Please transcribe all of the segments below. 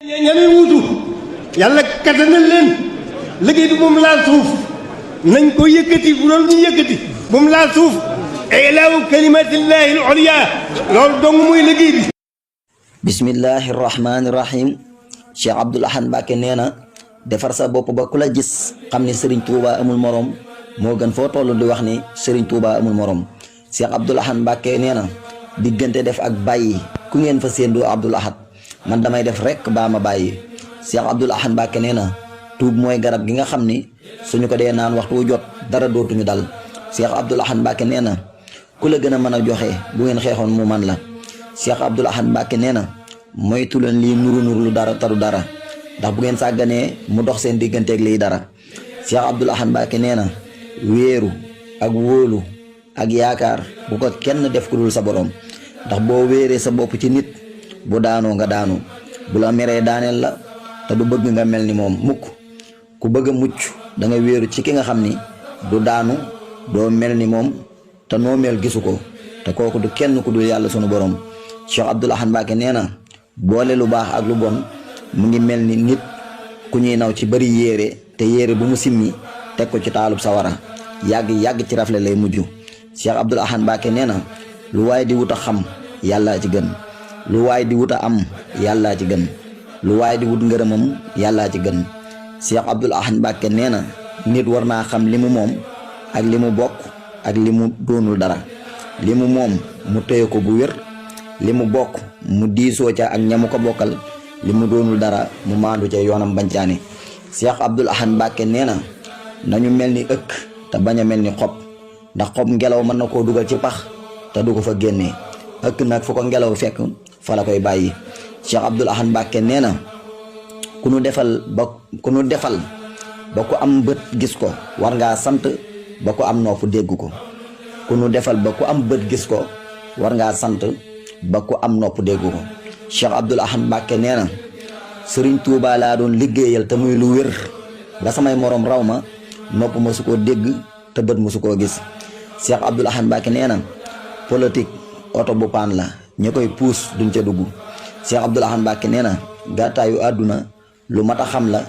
ñami wuutu yàlla kattanal leen liggéey bi moom laal suuf nañ ko yëkkati bu doon ñu yëkkati moom laal suuf ilaahu kalimatillahi al-ulya loolu dong muy liggéey bi. bismillahi rahmaani rahim. Cheikh Abdoul Ahad Mbacké nee na defar sa bopp ba ku la gis xam ni Serigne Touba amul morom moo gën foo toll di wax ni Serigne Touba amul morom. Cheikh Abdoul Ahad Mbacké nee na diggante def ak bàyyi ku ngeen fa séendu Abdoul Ahad man damay def rek baa ma bàyyi. Cheikh Abdoul Ahad Mbacké nee na tuub mooy garab gi nga xam ni suñu ko dee naan waxtu wu jot dara dootuñu dal. Cheikh Abdoul Ahad Mbacké nee na ku la gën a mën a joxe bu ngeen xeexoon mu man la. Cheikh Abdoul Ahad Mbacké nee na moytu leen lii nuru lu dara taru dara ndax bu ngeen sàgganee mu dox seen digganteeg lii dara. Cheikh Abdoul Ahad Mbacké nee na wéeru ak wóolu ak yaakaar bu ko kenn def ku dul sa borom ndax boo wéeree sa bopp ci nit bu daanoo nga daanu bu la meree daaneel la te du bëgg nga mel ni moom mukk. ku bëgg a mucc da nga wéeru ci ki nga xam ni du daanu doo mel ni moom te noo mel gisu ko te kooku du kenn ku dul yàlla sunu borom. Cheikh Abdoul Ahad Mbacké nee na boole lu baax ak lu bon mu ngi mel ni nit ku ñuy naw ci bari yéere te yéere bu mu simmi teg ko ci taalub sawara yàgg ci rafle lay mujj. Cheikh Abdoul Ahad Mbacké nee na lu waay di wut a xam yàllaa ci gën lu waay di wut a am yàllaa ci gën lu waay di wut ngërëmam yàllaa ci gën. Cheikh Abdoul Ahad Mbacké nee na nit war naa xam li mu moom ak li mu bokk ak li mu doonul dara. li mu moom mu téye ko bu wér li mu bokk mu diisoo ca ak ñamu ko bokkal li mu doonul dara mu maandu ca yoonam bancaane. Cheikh Abdoul Ahad Mbacké nee na nañu mel ni ëkk te bañ a mel ni xob ndax xob ngelaw mën na koo dugal ci pax te du ko fa génnee ëkk nag fu ko ngelaw fekk fa la koy bàyyi. Cheikh Abdoul Ahad Mbacké nee na ku nu defal ba ku am bët gis ko war ngaa sant ba ku am nopp dégg ko. ku nu defal ba ku am bët gis ko war ngaa sant ba ku am nopp dégg ko. Cheikh Abdoul Ahad Mbacké nee na Serigne Touba laa doon liggéeyal te muy lu wér nga samay morom raw ma nopp ma su koo dégg te bët ma su koo gis. Cheikh Abdoul Ahad Mbacké nee na politique oto bu paan la ñi koy puus duñ ca dugg. Cheikh Abdoul Ahad Mbacké nee na gàttaayu àdduna lu mat a xam la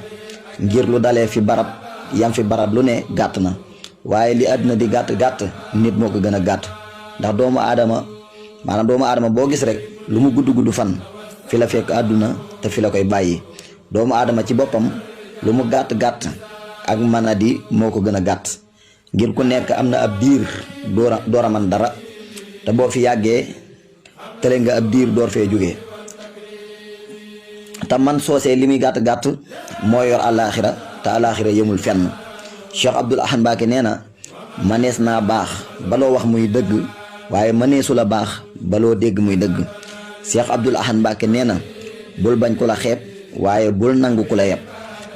ngir lu dalee fi barab yam fi barab lu ne gàtt na waaye li àdduna di gàtt nit moo ko gën a gàtt ndax doomu aadama boo gis rek lu mu gudd fan fi la fekk àdduna te fi la koy bàyyi. doomu aadama ci boppam lu mu gàtt ak manadi moo ko gën a gàtt ngir ku nekk am na ab diir door a man dara te boo fi yàggee tële nga ab diir door fee jógee te man soosee li muy gàtt moo yor àllaaxira te àllaaxira yemul fenn. Cheikh Abdoul Ahad Mbacké nee na manees naa baax baloo wax muy dëgg waaye maneesu la baax baloo dégg muy dëgg. Cheikh Abdoul Ahad Mbacké nee na bul bañ ku la xeeb waaye bul nangu ku la yeb.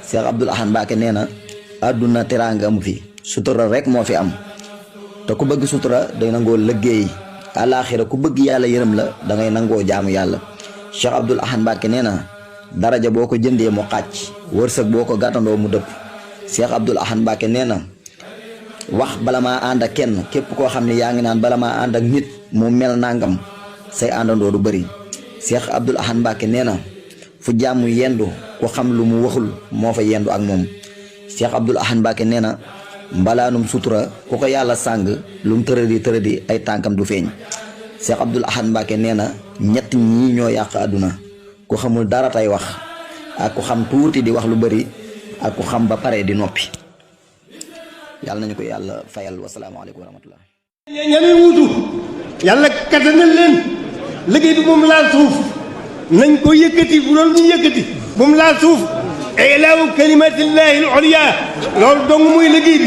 Cheikh Abdoul Ahad Mbacké nee na àdduna teraanga amu fi sutura rek moo fi am te ku bëgg sutura day nangoo liggéey àllaaxira ku bëgg yàlla yërëm la da ngay nangoo jaamu yàlla. Cheikh Abdoul Ahad Mbacké nee na daraja boo ko jëndee mu xàcc wërsëg boo ko gàttandoo mu dëpp. Cheikh Abdoul Ahad Mbacké nee na wax bala maa ànd ak kenn képp koo xam ne yaa ngi naan bala maa ànd ak nit mu mel nangam say àndandoo du bëri. Cheikh Abdoul Ahad Mbacké nee na fu jàmm yendu ku xam lu mu waxul moo fa yendu ak moom. Cheikh Abdoul Ahad Mbacké nee na mbalaanum sutura ku ko yàlla sàng lu mu tëradi ay tànkam du feeñ. Cheikh Abdoul Ahad Mbacké nee na ñett ñii ñoo yàq àdduna ku xamul dara tey wax ak ku xam tuuti di wax lu bëri ak ku xam ba pare di noppi. yàlla nañu ko yàlla fayal wasalaamaaleykum wa rahmatullah. ñami wuutu yàlla kattanal leen liggéey bi moom laal suuf nañ ko yëkkati bu doon ñu yëkkati moom laal suuf ilaahu kalimatillahi al-ulya loolu dong muy liggéey bi.